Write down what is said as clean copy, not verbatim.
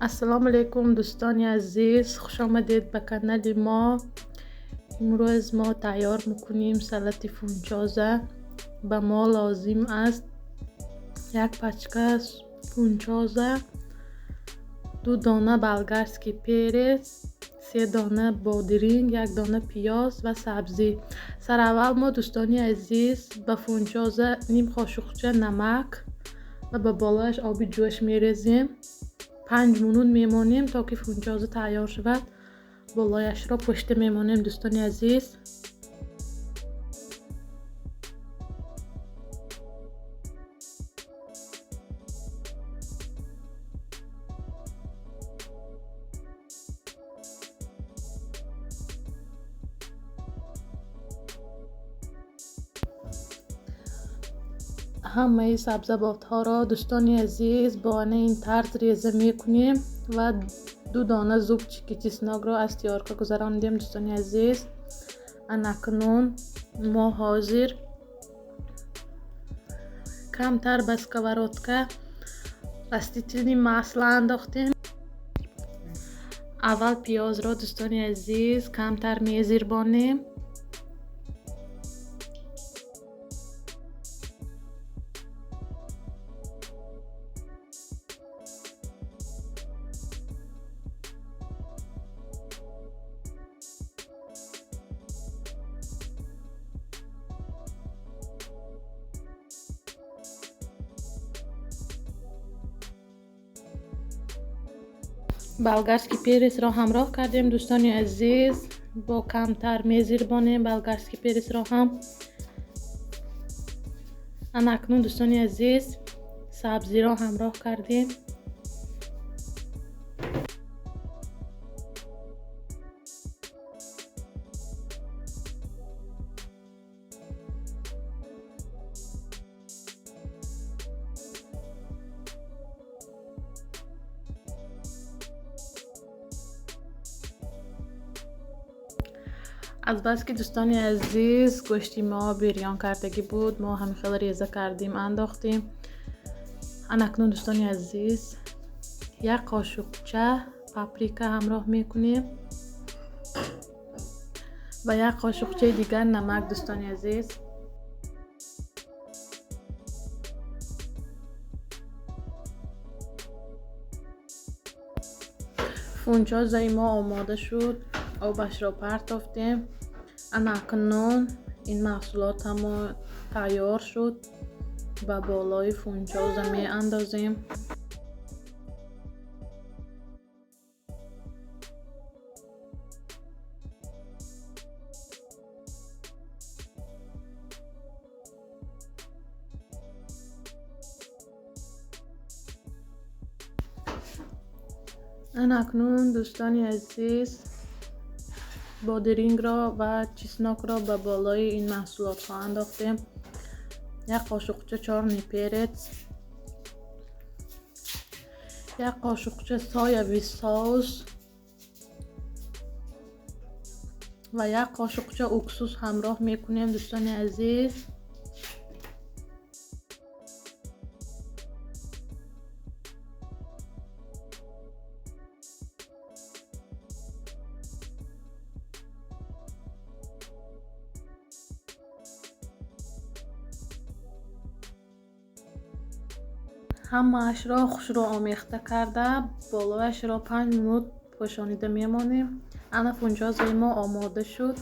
Ассалому алайкум, дӯстони азиз, хуш омадед ба канали мо. Имрӯз мо тайёр мекунем салати фунчоза. Ба мо лозим аст як пачка фунчоза, 2 дона болгарский перец, 3 дона бодиринг, 1 дона пиёз ва сабзӣ. Сараввал мо, дӯстони азиз, ба фунчоза ним қошуқча намак ва ба болояш оби ҷӯш мерезем. 5 минут мемонем, то ки фунчоза тайёр шавад. Болояшро пушта мемонем, дӯстони азиз. Ҳамаи сабзавотҳоро, дӯстони азиз, бо ана ин тарз реза мекунем ва 2 дона зубчики чеснокро аз тёрка гузарондем, дӯстони азиз. Анакнун мо ҳозир камтар ба сковородка растительный масло андохтем. Аввал пиёзро, дӯстони азиз, камтар мезирбонем. Болгарский перецро ҳамроҳ кардем, дӯстони азиз, бо камтар мезирбонем болгарский перецро ҳам. Анакнун, дӯстони азиз, сабзиро ҳамроҳ кардем. Азбаски, дӯстони азиз, гӯшти мо бирён кардагӣ буд, мо ҳамин хел реза кардем, андохтем. Анакнун, дӯстони азиз, як қошуқча паприка ҳамроҳ мекунем ва як қошуқчаи дигар намак, дӯстони азиз. Фунчозаи мо омода шуд, обашро партофтем. Анакнун ин маҳсулот ҳамо тайёр шуд, ба болои фунчоза меандозем. Анакнун, дӯстони азиз, бодирингро ва чеснокро ба болои ин маҳсулотҳо андохтем. Як қошуқча чёрный перец, як қошуқча соевый соус ва як қошуқча уксус ҳамроҳ мекунем, дӯстони азиз. Ҳамаашро хушрӯ омехта карда, болояшро 5 минут пӯшонида мемонем. Ана фунчозаи мо омода шуд.